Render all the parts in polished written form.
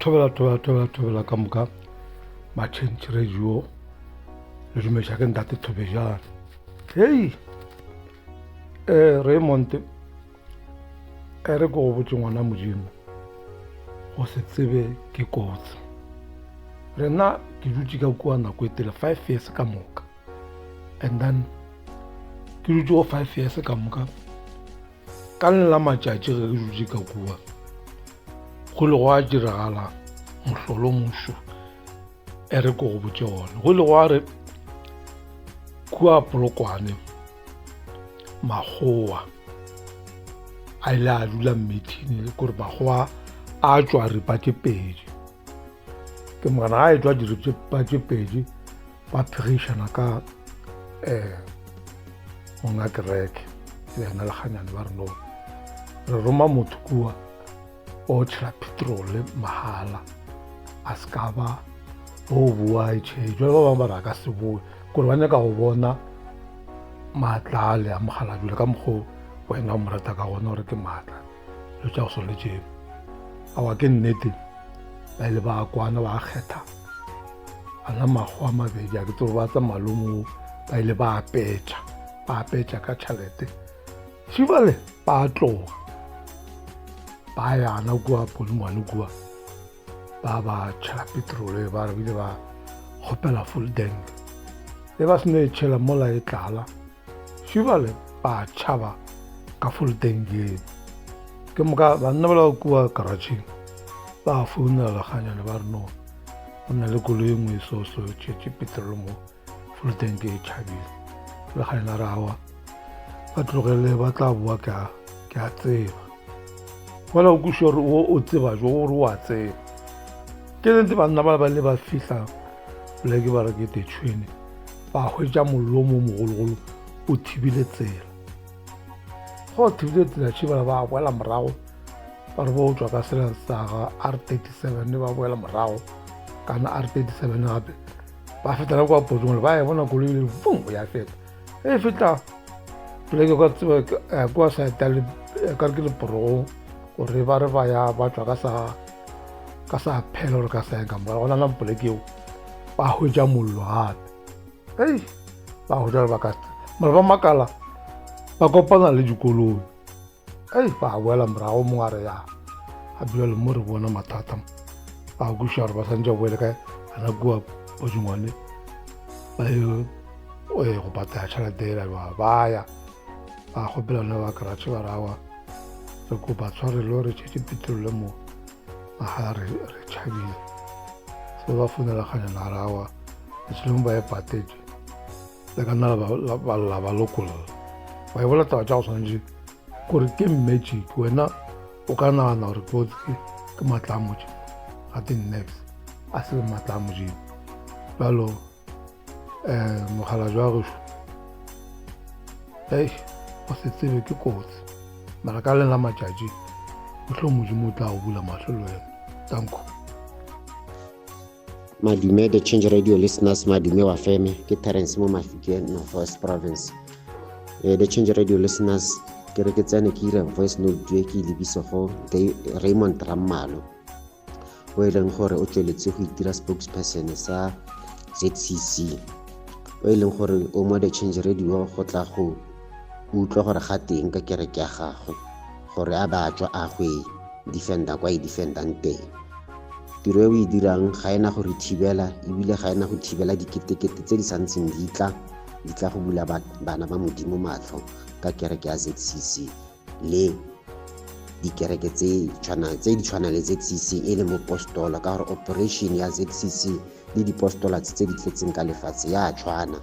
Thobela thobela thobela thobela ka moka Machange Radio le dumetša ke ntate Thobejane. Hei eh Raymond e re ke go botše ngwana Modimo go se tsebe ke kotsi. Rena ke dutše ka kua nako e tele 5 years ka moka and then ke dutše go 5 years ka moka Ka le la matšatši ge ke dutše ka kua, go ile gwa diragala mohlolo mošo e re ko go botše gona. Go ile gwa re kua Polokwane makgowa a ile a dula meeting kore makgowa a tšwa ripa tše pedi. Ke mogana ga e tšwa diripa tše pedi ba phegišana ka um monga kereke le yena lekganyane ba re no re roma motho kua o tšhela petrole mahala a se ka ba o boa e tšhe jale ba bangwe ba re a ka se boe kore ba nyaka go bona maatla a le a mogalabjule ka mokgwa wena o mo rata ka gona gore ke maatla dilo tša go swana le tšeo awa ke nnete ba ile ba kwana ba kgetha ana makgo a mabedi a ke tsebo ba tsa malomo ba ile ba apetša ba apetša ka tšhelete šibale ba tloga ba yana kua polingwane kua ba ba tšhela petrole ba re bile ba kgopela full tank e ba seno e tšhela mola e tlala šibale ba tšhaba ka full tank eo ke moka banna ba la kua karatšheng ba founela lekganyane ba re no go na le koloi e nngwe e so so e tšhetše petrol mo full tank e tšhabile lekganyane la re awa ba tlogele ba tla boa ke a ke a tseba wena o kwešiša gore o o tseba jo gore o a tseba ke ntse banna ba ba le ba fihla poleke ba re ke tetšhwene ba hwetša mollo mo mogologolo o thibile tsela go thibile tsela tšhibala ba boela morago ba re bo tswa ka sela sa ga R 37 ba boela morago kana R 37 gape ba fetela kwa podingole ba e bona koloi le vum ya feta e feta poleke kwa tseba eh, kwa saeta le eh, ka re ke leporogong gore ba re ba ya ba tswa ka sa ka sa phela gore ka sa ka morago gona na poleke eo ba hwetša mollo gape ei ba hwetša gore ba ka mara ba makala ba kopana le dikoloi Ei, ba boela morago mongwe a re ya a bjale mo re bona mathata ba kweša gore ba santse ba boele kae gana kua podingwane ba ye eh, go patela tšhelete ela ba baya ba kgopela nna ba kratšhe ba rawa re kopa tshwarelo re tšhetše petrole mo mahala re re tšhabile se ba founela kganyana a rawa letšhelong ba e patetše le ka nna ba lla ba lokolola wa e bola taba tša go swanetše gore ke magic wena o ka nagana gore kotsi ke maatla a modimo ga te nex a se maatla a modimo jalo um mogala jwa gešo ei go se tsebe ke kotsi mara ka leng la matšatši mohlho modimo o tla go bula mahlo le wena tanko Madume the Change Radio listeners, Madume wa Feme, ke Terence mo Mafikeng, North West Province. Eh, the Change Radio listeners, ke re ke tsene ke ire voice note e ke e lebise go Raymond Rammalo o e leng gore o tsweletse go itira spokesperson sa ZCC o e leng gore o mo the Change Radio go tla go utlwa gore ga teng ka kereke ya gagwe gore a ba tswa a go e defenda kwa e defendang teng Tiro e o e dirang ga e na go re thibela ebile ga e na go thibela diketekete tse di sa ntseng di tla di tla go bula bana ba Modimo matlho ka kereke ya ZCC le dikereke tse tse di tshwanang le ZCC e leng bopostola ka gore operation ya ZCC le dipostola tse di tletseng ka lefatshe ya tshwana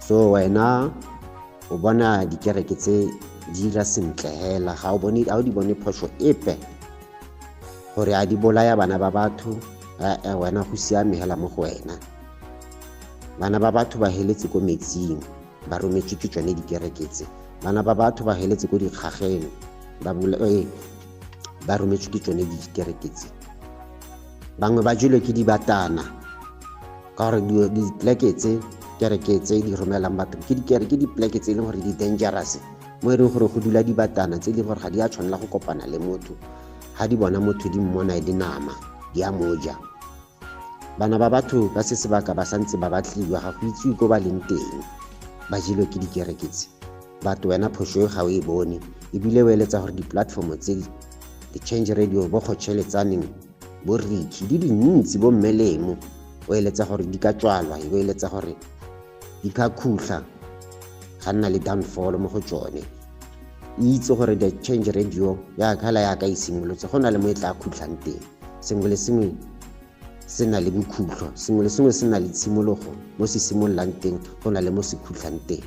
so wena o bona dikereke tse di dira sentle hela ga o bone ga o di bone phoso epe gore a di bolaya bana ba batho ee wena go siame hela mo go wena bana ba batho ba heletse ko metsing ba rometswe ke tsone dikereke tse bana ba batho ba heletse ko dikgageng ba eh, ba rometswe ke tsone dikereke tse bangwe ba jelwe ke dibatana ka gore dipleke tse kereke tse di romelang batho ke dikereke dipleke tse e leng gore di dangerous mo e leng gore go dula dibatana tse e leng gore ga di a tshwanela go kopana le motho ga di bona motho di mmona e le nama. Di a mo ja. Bana ba batho ba se sebaka ba santse ba batliwa, ga go itsiwe ko ba leng teng. Ba jelwe ke dikereke tse. But wena phošo e ga o e bone, ebile o eletsa gore di-platform tse the Change Radio, bo Kgotšheletsaneng, bo Ricky, di dintsi, bo Mmelemo, o eletsa gore di ka tswalwa, o eletsa gore di ka khutla, ga nna le downfall mo go tsone. Itse gore the Change Radio ya khala ya ka e simolotse, go na le mo e tla khutlhang teng. Sengwe le sengwe se na le bokhutlo, sengwe le sengwe se na le tshimologo, mo se simololang teng go na le mo se khutlhang teng.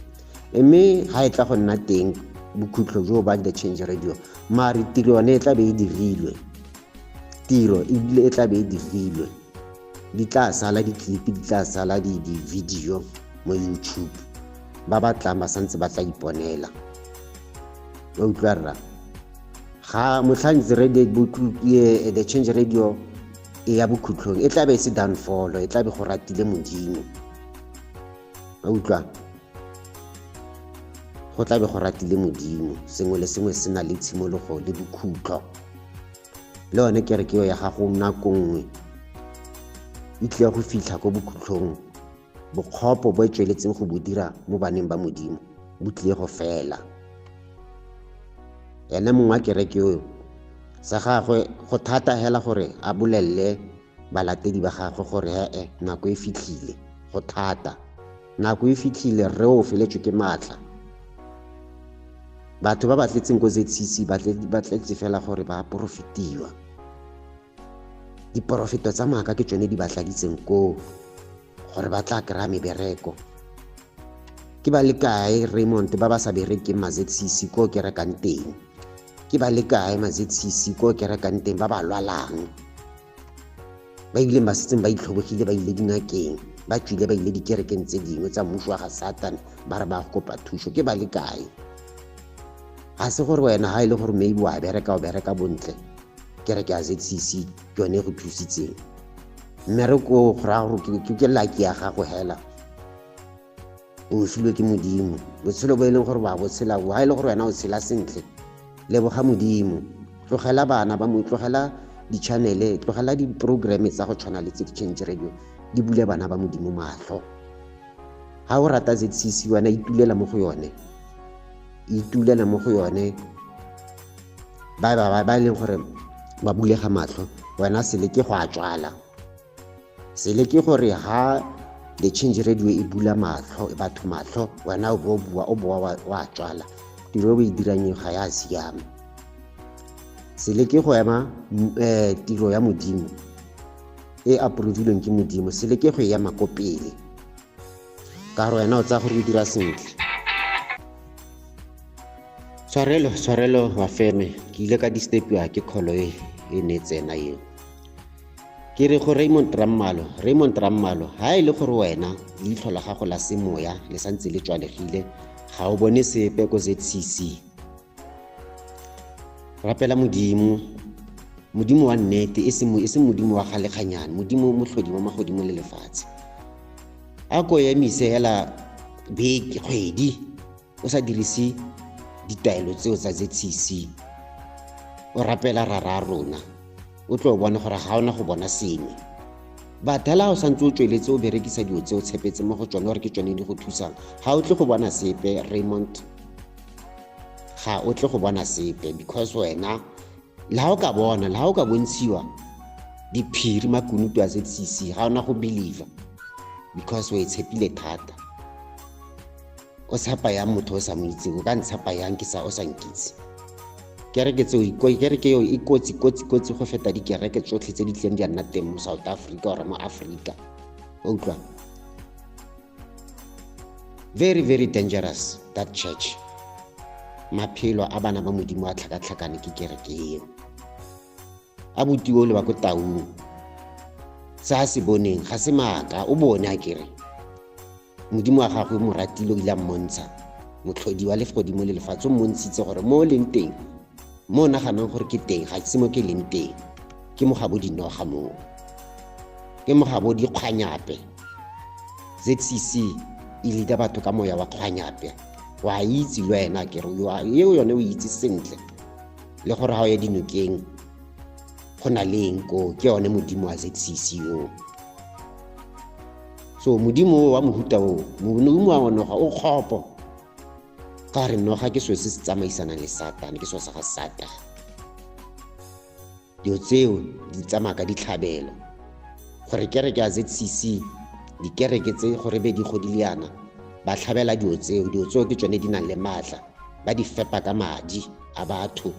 Mme ga e tla go nna teng bokhutlo jo ba the Change Radio, mare tiro yone e tla be e dirilwe, tiro ebile e tla be e dirilwe. Di tla sala di-clip, di tla sala di-video mo YouTube, ba ba tlang ba santse ba tla iponela. Wa utlwa rra? Ga motlhang the Change Radio e ya bokhutlong, e tla be e se downfall, e tla be go ratile Modimo. Wa utlwa? Go tla be go ratile Modimo. Sengwe le sengwe se na le tshimologo le bokhutlo. Le yone kereke eo ya gago nako nngwe e tlile go fitlha ko bokhutlong. Bokgopo bo e tsweletseng go bo dira mo baneng ba Modimo bo tlile go fela. Ene mongwe wa kereke eo, sa gagwe go thata hela gore a bolelele balatedi ba gagwe gore he-e, nako e fitlhile. Go thata, nako e fitlhile, rre o feletswe ke maatla. Batho ba ba tletseng ko ZCC ba tletse fela gore ba porofetiwa. Diporofeto tsa maaka ke tsone di ba tladitseng koo gore ba tla kry-a mebereko. Ke ba le kae Raymond ba ba sa berekeng ma ZCC ko kerekang teng? Ke ba le kae ma ZCC ko kerekang teng ba ba lwalang? Ba ileng ba setseng ba itlhobogile, ba ile dingakeng, ba tswile ba ile dikerekeng tse dingwe tsa mmuso wa ga Satan, ba re ba kopa thuso. Ke ba le kae? Ga se gore wena ha e le gore maybe wa bereka, o bereka bontle, kereke ya ZCC ke yone e go thusitseng. Mmereko o go raya gore ke lucky ya gago hela, o filwe ke Modimo. Botshelo bo e leng gore wa bo tshela, ha e le gore wena o tshela sentle, leboga Modimo. Tlogela bana ba mo, tlogela di-channel, tlogela di-programme tsa go tshwana le tse di Change Radio, di bule bana ba Modimo matlho. Ha o rata ZCC wena itulela mo go yone, itulela mo go yone. Ba ba ba e leng gore ba bulega matlho, wena se leke go a tswala. Se leke gore ha the Change Radio e bula matlho, batho matlho, wena o bo bua, o boa wa tswala. Tiro e o e dirang eo ga ya siama. Se leke go ema tiro ya Modimo e approvilweng ke Modimo, se leke go e ema ko pele, ka gore wena o tsaya gore o dira sentle. Tshwarelo, tshwarelo wa feme, ke ile ka disturbiwa ke call e e ne tsena eo. Ke re go Raymond Rammalo, Raymond Rammalo, ha e le gore wena leitlho la gago la semoya le santse le tswalegile, ga o bone sepe ko ZCC. Rapela Modimo, Modimo wa nnete, e seng e seng Modimo wa galekganyane, Modimo motlhodi wa magodimo le lefatshe. A ko emise hela beke, kgwedi, o sa dirise ditaelo tseo tsa ZCC. O rapela rara rona, o tlo bona gore ga ona go bona sengwe. But hela o santse o tsweletse o berekisa dilo tse o tshepetse mo go tsone gore ke tsone di go thusang, ga o tle go bona sepe Raymond. Ga o tle go bona sepe, because wena le ha o ka bona, le ha o ka bontshiwa diphiri makunutu a ZCC, ga ona go believer, because o e tshepile thata. O tshepa yang motho o sa mo itseng? O ka ntshepa yang ke sa o sa nkitse? Kereke tseo, kereke eo e kotsi, kotsi, kotsi go feta dikereke tsotlhe tse di tlileng di a nna teng mo South Africa or mo Africa. O utlwa? Very, very dangerous, that church. Maphelo a bana ba Modimo a tlhakatlhakane ke kereke eo. A botiwo le ba ko Taung. Se a se boneng ga se maaka, o bone a kere. Modimo wa gagwe o mo ratile, o ile a mmontsha. Motlhodi wa legodimo le lefatshe o mmontshitse gore mo o leng teng, mo o naganang gore ke teng, ga se mo ke leng teng. Ke mo ga bo dinoga moo. Ke mo ga bo dikgwanyape. ZCC e leader batho ka moya wa kgwanyape. Wa itse le wena ke re, eo yone o itse sentle. Le gore ga o ya dinokeng, Go na le eng koo? Ke yone modimo wa ZCC o. So modimo wa mohuta o, modimo wa noga o kgopo. Ka re noga ke selo se se tsamaisanang le Satane, ke selo sa ga Satane. Dilo tseo di tsamaya ka ditlhabelo. Gore kereke ya ZCC, dikereke tse gore be di godile yana, ba tlhabela dilo tseo. Dilo tseo ke tsone di nang le maatla, ba di fepa ka madi a batho.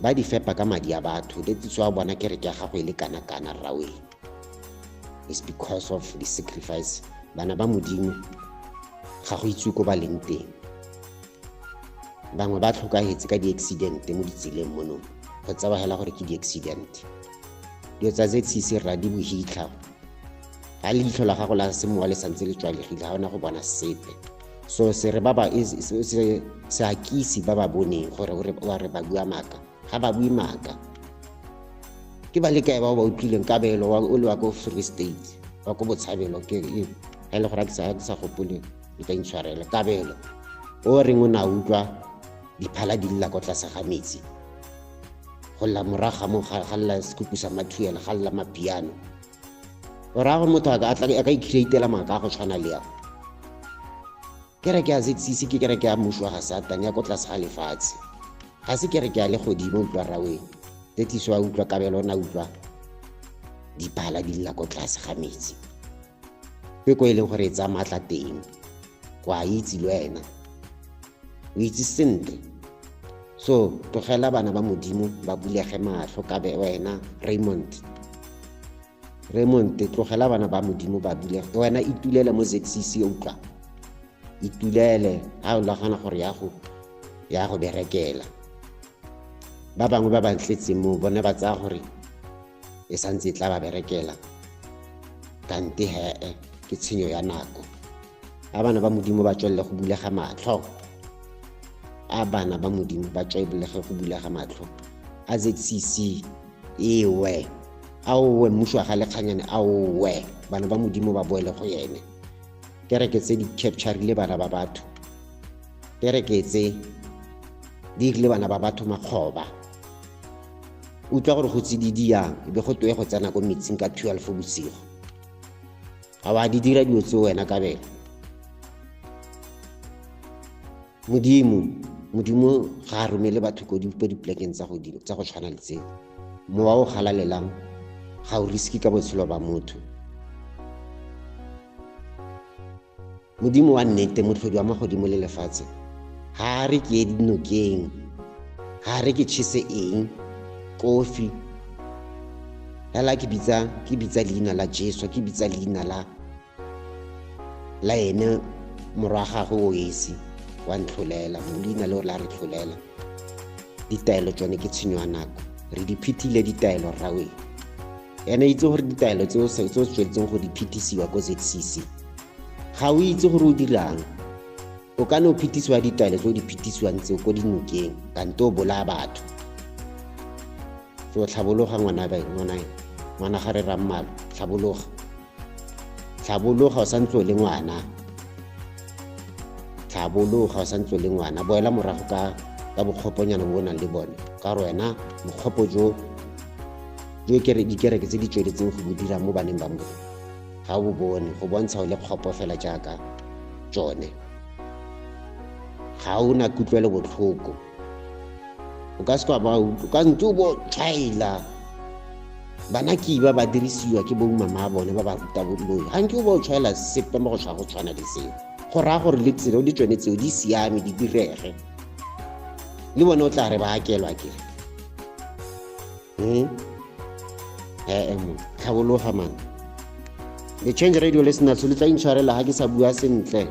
Ba di fepa ka madi a batho. That is why bona kereke ya gago e le kana-kana rrawe. It's because of the sacrifice. Bana ba Modimo ga go itse ko ba leng teng. Bangwe ba tlhokahetse ka di-accident mo ditseleng mono, go tsewa hela gore ke di-accident. Dilo tsa ZCC rra di bohitlha. Ga leitlho la gago la semowa le santse le tswalegile, ga ona go bona sepe. So se re ba ba se se akisi ba ba boneng gore o re wa re ba bua maaka, ga ba bue maaka. Ke ba le kae bao ba utlwileng kabelo wa o le wa ko Free State, wa ko Botshabelo, ke e ga e le gore ga ke sa gopole o tla intshwarela. Kabelo o reng o ne a utlwa diphala di lla kwa tlase ga metsi, go lla morago ga mo ga lla sekupu sa mathuela, ga lla mapiano. O raya gore motho a ka icreatela maaka a go tshwana le ao. Kereke ya ZCC ke kereke ya mmušo wa ga Satane ya ko tlase ga lefatshe, ga se kereke ya legodimo. Utlwa raweng tetiso a utlwa kabelo o ne a utlwa diphala di lla ko tlase ga metsi, ke ko e leng gore e tsaya maatla teng. Wa itse le wena, o itse sentle. So tlogela bana ba Modimo ba bulege matlho. Kabe wena Raymond, Raymond, tlogela bana ba Modimo ba bulege. Wena itulele mo ZCC, utlwa, itulele. Ha o nagana gore ya go ya go berekela ba bangwe ba ba ntletseng mo bone, ba tsaya gore e santse e tla ba berekela, kante hee ke tshenyo ya nako. A bana ba Modimo ba tswelele go bulega matlho, a bana ba Modimo ba tswelele go bulega matlho. A ZCC ewe, aowe, mmušo wa ga Lekganyane aowe, bana ba Modimo ba boele go yene. Kereke tse di capturile bana ba batho, kereke tse di irile bana ba batho makgoba. Utlwa gore go tsididi yang, e be go toe go tsena ko metsing ka 12 bosigo. Ga wa di dira dilo tseo wena kabelo. Modimo, Modimo ga a romele batho ko dipolekeng tsa godimo tsa go tshwana le tseo. Mowa o galalelang ga o riske ka botshelo ba motho. Modimo wa nnete, motlhodi wa magodimo le lefatshe, ga a re ke ye dinokeng, ga a re ke chese eng kofi. Hela ke bitsa, ke bitsa leina la Jesu, ke bitsa leina la la ene morwa gagwe o esi wa ntlholela, leina leo la re tlholela. Ditaelo tsone ke tshenyo ya nako, re di phethile ditaelo rrawe. Ene itse gore ditaelo tse o tsweletseng go di phethisiwa ko ZCC, ga o itse gore o dirang. O ka ne o phethisiwa ditaelo tse o di phethisiwang tseo ko dinokeng, kante o bolaya batho. So tlhabologa ngwana ngwana ngwana ga re rammalo, tlhabologa, tlhabologa, o santse o le ngwana, tlhabologa, o santse o le ngwana. Boela morago ka ka bokgoponyana bo o nang le bone, ka gore wena bokgopo jo jo kere dikereke tse di tsweletseng go bo dira mo baneng ba mo ga o bo bone, go bontsha o le kgopo fela jaaka tsone. Ga o na kutlwelo botlhoko, o ka se ba o ka ntse o bo tshwaela bana ke ba ba dirisiwa ke bo mama bone ba ba ruta boloi, ga nke o bo tshwaela sepe mo go tshwa go tshwana le seo. Go raya gore le tsela di tsone tseo di siame di direge, le bone o tla re ba akelwa ke ee mo tlhabologa man. The Change Radio listeners, le tla intshwarela ga ke sa bua sentle.